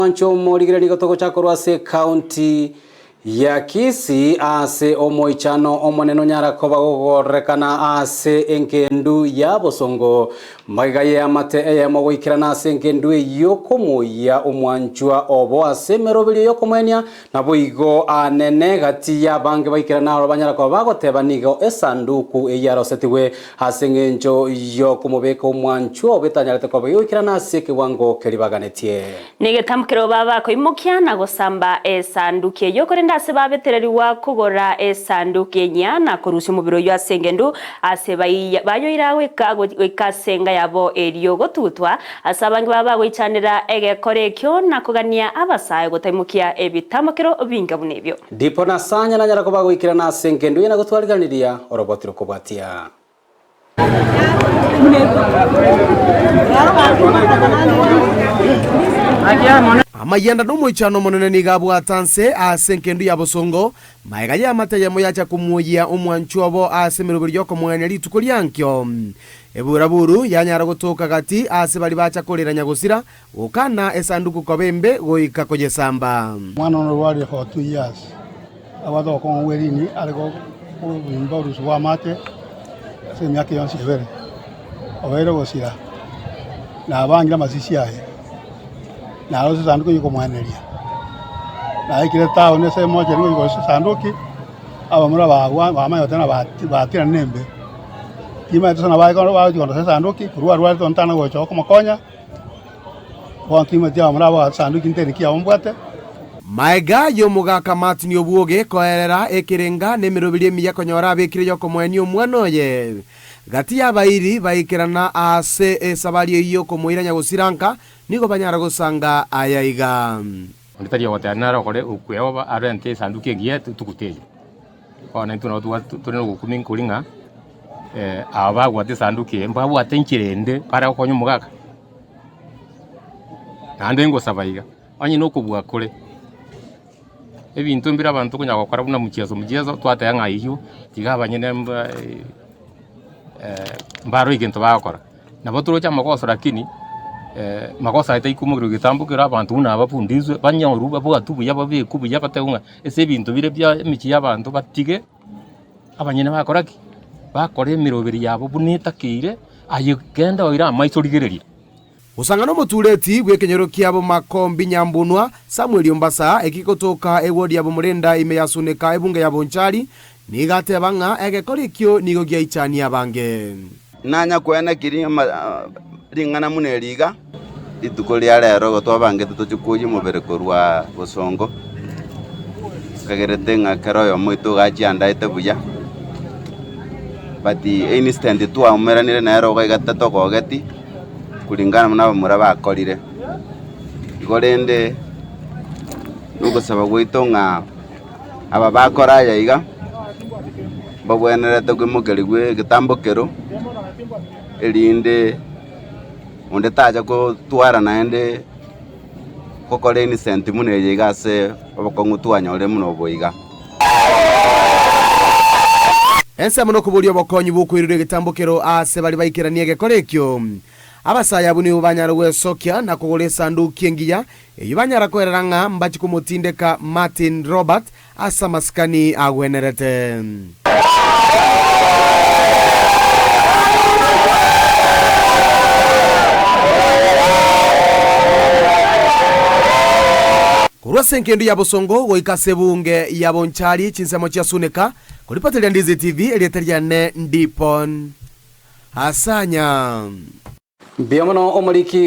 Mwanche omorigereria nigo togochaka korwa ase ekaunti ya Kisii ase omoichano omonene onyara koba gogorekana ase engendu ya bosongo. Magega y'eamate eyemo goikerana ase engendu eyio komoyia omwanchwa obo ase emeroberio y'okomoenia, naboigo anene gati y'abange baikerana aro banyara koba bagoteba nigo esanduku eyio yarosetigwe Ase engencho y'okomobeka omwanchwa obo etanyarete koba egoikerana ase ekewango keria baganetie. Negetamkero babakoimokia na gosamba esanduki eyio, korende ase babetererigwa kogora esanduki enyia na korusia omobere oyio ase engendu, ase bayoira goika goika ase enga yabo erio gotutwa. Ase abange baba bagoichanera egekora ekio na kogania abasae gotaimokia ebitamokero binga buna ebio. Ndipo na Sanya nanyara koba goikerana ase engendu eye na gotwariganiria oroboti rokobwatia. Amayanda nomoichano omonene nigo abwate nse ase engendu ya bosongo, magega y'amate eyemo yacha komwoyia omwanchwa obo ase emeroberi y'okomoenia rituko riankio. Eburaburu yanyara gotoka gati ase baria bacha korera nyagosira, Gokana esanduku koba embe goika koyesamba. Omwana one orwarire for 2 years, abwate obokong'u bwe rini are kobimba orusu bwa amate ase emiaka yonsi ebere, obeire gosira, nabangire amasisi aye, narose esanduki ya komoeneria, naikire etown ase emochari ngochia korosia esanduki, abamura bagwa bamanya goteba ng'a batirane na embe. Timanyeti gose nabo bagochia kondosia esanduki, korwa arwarete onde tana gocha komokonya. Bono timanyeti abamura aba esanduki nteriki yabo mbwate. Maega y'omogaka Martin Obwoge koerera ekerenga nemeroberi emiya konyora abekire yokomoenia omwana oye. Gati y'abairi baikerana ase esabari eyio yokomoira nyagosira nka nigo banyara gosanga aya iga. Onde tari ogoteba nare okore okweoba arente esanduki engiya tugute eye. Bono intwe nabo tobwate tore na ogokumia nkori ng'a aba babwate esanduki eye mbabwate enchera ende bare gokonya omogaka. Naende ngosaba iga, onye na okobua kore, ebinto mbire abanto konya gokora buna mchezo mchezo twateba ng'a eywo tiga abanyene mba mbarore egento bagokora. Nabo toroche amagoso lakini magoso aya taikomokerwa getambo kero abanto buna abafundiswe banyorwe babwatwe buya babekwe buya batebwe ng'a ase ebinto bire bia emechie ya abanto batige, abanyene bakora ki? Bakore emeroberi yabo buna etakeire, aye genda oire amaiso origererie. Gosang'ana omotureti bw'ekenyoro kia Bomakombi Nyambunwa, Samuel Ombasa, eki gotoka ewodi ya Bomorenda ime ya Suneka ebunge ya Bonchari, nigo ateba ng'a egekora ekio nigo giaichanie abange. Nanya koenekirie ring'ana buna eri iga. Rituko ria rero igo twabangete tochie koyia omobere korwa bosongo, kagerete ng'a kera oyomo oito iga achiandaete buya, but eincident twaumeranire nere iga iga tatogogeti kulingana buna abamura bakorire. Igo rende nogosaba gwaito ng'a aba bakora aya iga, mbabwenerete koimokerigwa egetambo kero, erinde onde tacha gotwara naende gokora innocent buna eye iga ase obokong'u twanyorire buna obo iga. Ensemo nokoboria obokonyi bw'okoirura egetambo kero aase baria baikeranie egekora ekio. Abasae abwo nigo banyare gwesokia na kogora esanduki engiya, eyio banyara koerera ng'a mbachie komotindeka Martin Robert ase amasikani agwenerete. Korwa ase engendu ya bosongo goika ase ebunge ya Bonchari chinsemo chia Suneka, koripoteria Ndizi TV, erieta riane Ndipon Asanya. Mbuya mono omoriki.